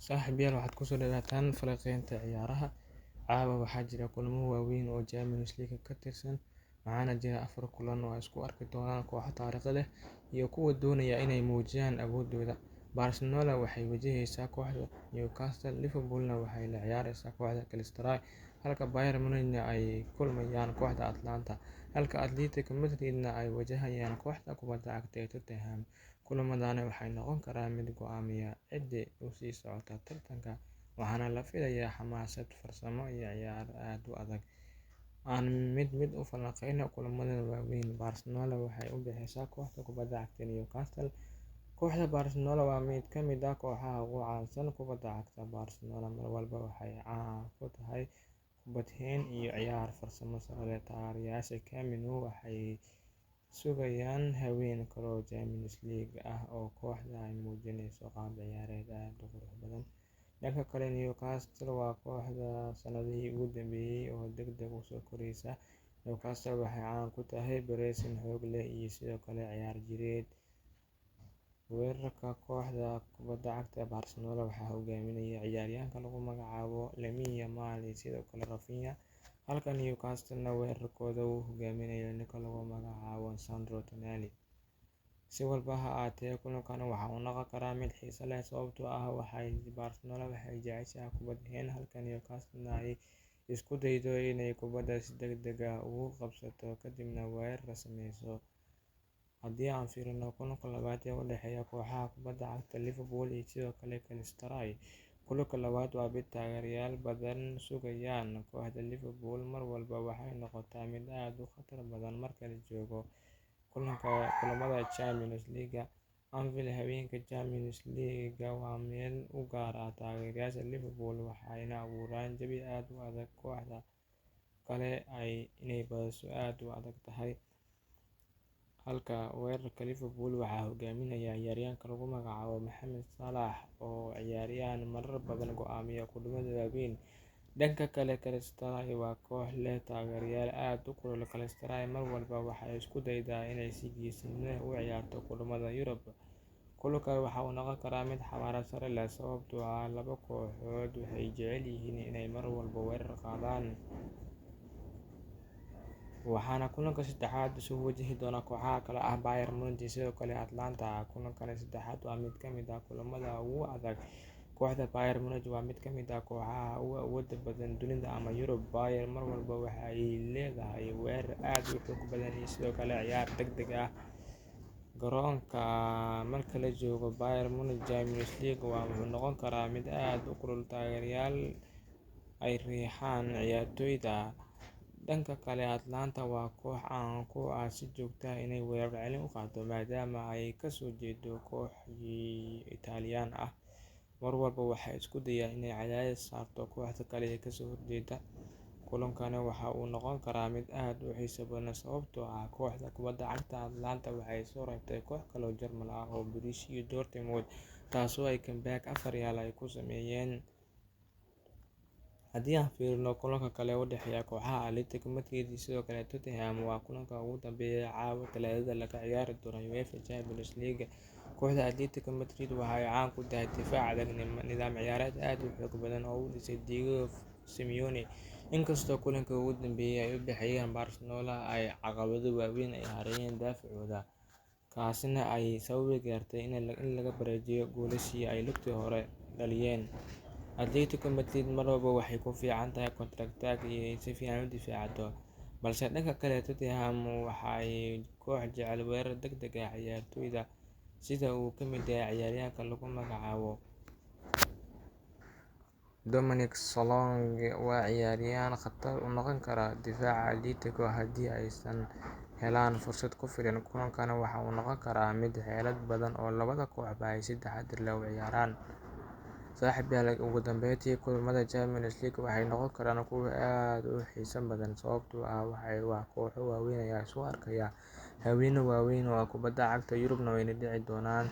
Saaxiibayaal, waxaad ku soo dhawaataan falanqaynta ciyaaraha. Caawa waxaa jira kulamo waaweyn oo Champions League ka tirsan, waxaana jira afar kulan oo ay isku arki doonaan kooxo taariikh leh iyo kuwa doonaya inay muujiyaan awooddooda. Barcelona waxay wajaheysaa kooxda Newcastle, Liverpool waxay la ciyaareysaa kooxda Galatasaray, halka Bayern Munich ay la kulmayaan kooxda Atalanta, halka Atletico Madrid ay wajahayaan kooxda kubadda cagta ee Tottenham. Kulamadani waxay noqon karaan mid go'aamiya cidda u sii socota tartanka, waxaana la filayaa xamaasad, farsamo iyo ciyaar aad u adag. Aan mid mid u falanqeyno kulamadan waaweyn. Barcelona waxay u baxeysaa kooxda kubadda cagta Newcastle. Kooxda Barcelona waa mid ka mid ah kooxaha ugu caansan kubadda cagta. Barcelona mar walba waxay caan ku tahay kubad hayn iyo ciyaar farsamo sare leh. Taageerayaasha Camp Nou waxay sugayaan habeen kale oo Champions League ah oo kooxda ay muujinayso qaab ciyaareed aad u qurux badan. Dhanka kale, Newcastle waa kooxda sanadihii ugu dambeeyay oo degdeg u soo koreysa. Newcastle waxay caan ku tahay pressing xoog leh iyo sidoo kale ciyaar jireed. Weerarka kooxda kubadda cagta Barcelona waxaa hogaaminaya ciyaaryahanka lagu magacaabo Lamine Yamal iyo sidoo kale Raphinha, halka Newcastle-na weerarkooda uu hogaaminayo ninka lagu magacaabo Sandro Tonali. Si walba ha ahaatee, kulankan waxa uu noqon karaa mid xiiso leh sababtoo ah Barcelona waxay jeceshahay kubad hayn, halka Newcastle ay isku daydo inay kubadda si degdeg ah ugu qabsato kadibna weerar sameyso. Haddii aan fiirino kulanka labaad ee u dhexeeya kooxaha kubadda cagta Liverpool iyo sidoo kale Galatasaray. Kulanka labaad waa mid taageerayaal badan sugayaan. Kooxda Liverpool mar walba waxay noqotaa mid aad u khatar badan marka la joogo kulamada Champions League. Anfield, habeenka Champions League waa meel u gaar ah taageerayaasha Liverpool, waxayna abuuraan jawi aad u adag oo kooxda kale ay inay badiso aad u adag tahay. Halka weerarka Liverpool waxaa hogaaminaya ciyaaryahanka lagu magacaabo Mohamed Salah oo ciyaaryahan marar badan go'aamiya kulamada waaweyn. Dhanka kale, Galatasaray waa koox leh taageerayaal aad u kulul. Galatasaray mar walba waxay isku daydaa inay si geesinimo leh u ciyaarto kulamada Yurub. Kulankan waxa uu noqon karaa mid xawaare sare leh sababtoo ah labada kooxood waxay jecel yihiin inay mar walba weerar qaadaan. Waxaana kulanka saddexaad isu wajihi doona kooxaha kala ah Bayern Munich iyo sidoo kale Atalanta. Kulankan saddexaad waa mid ka mid ah kulamada ugu adag. Kooxda Bayern Munich waa mid ka mid ah kooxaha ugu awoodda badan dunida ama Yurub. Bayern mar walba waxa ay leedahay weerar aad u xoog badan iyo sidoo kale ciyaar degdeg ah. Garoonka marka la joogo Bayern Munich, Champions League wuxuu noqon karaa mid aad u kulul, taageerayaal ay riixaan ciyaartoyda. Dhanka kale, Atalanta waa koox caan ku ah si joogto ah inay weerar celin u qaado, maadaama ay kasoo jeedo koox Italiyaan ah. Mar walba waxay isku dayaan inay cadaadis saarto kooxda kale ee kasoo horjeeda. Kulankani waxa uu noqon karaa mid aad u xiiso badan sababtoo ah kooxda kubadda cagta Atalanta waxay soo reebtay koox kale oo Jarmal ah oo Borussia Dortmund, taasoo ay comeback 4-1 ay ku sameeyeen. Haddii aan fiirino kulanka kale ee u dhexeeya kooxaha Atletico Madrid iyo sidoo kale Tottenham, waa kulanka ugu dambeeya caawa Talaadada laga ciyaari doono UEFA Champions League. Kooxda Atletico Madrid waxa ay caan ku tahay difaac adag, nidaam ciyaareed aad u xoog badan oo uu dhisay Diego Simeone. Inkastoo kulankii ugu dambeeyay ay u baxayeen Barcelona ay caqabado waaweyn ay hareeyeen daaficooda, kaasina ay sababi gaartay in laga bareejiyo goolashii ay lugtii hore dhaliyeen. Atletico Madrid mar walba waxay ku fiican tahay counter attack iyo in si fiican u difaacato, balse dhanka kale Tottenham waxay koox jecel weerar degdeg ah. Ciyaartoyda sida uu ka mid yahay ciyaaryahanka lagu magacaabo Dominic Solanke waa ciyaaryahan khatar u noqon kara difaaca Atletico haddii aysan helaan fursad ku filan. Kulankan waxa uu noqon karaa mid xeelad badan oo labada kooxba ay si taxadar leh u ciyaaraan. Saaxiibayaal, ugu dambeyntii, kulamada Champions League waxay noqon karaan kuwo aad u xiiso badan sababtoo ah waa kooxo waaweyn ayaa isku arkaya, habeeno waaweyn oo kubadda cagta Yurubna way dhici doonaan.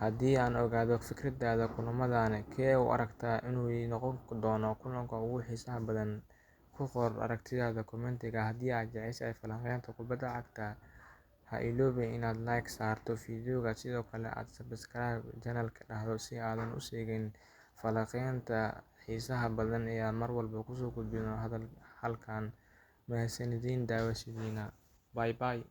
Haddii aan ogaado fikradaada kulamadan, kee u aragtaa inuu noqon doono kulanka ugu xiisaha badan? Ku qor aragtidaada commentiga. Haddii aad jeceshahay falanqaynta kubadda cagta, ha iloobin inaad like saarto fiidiyowga, sidoo kale aad subscribe channel-ka dhahdo si aadan u seegin. Falanqaynta xiisaha badan ee aan mar walba kusoo gudbino halkan. Mahadsanidin daawashadiina. Bye bye.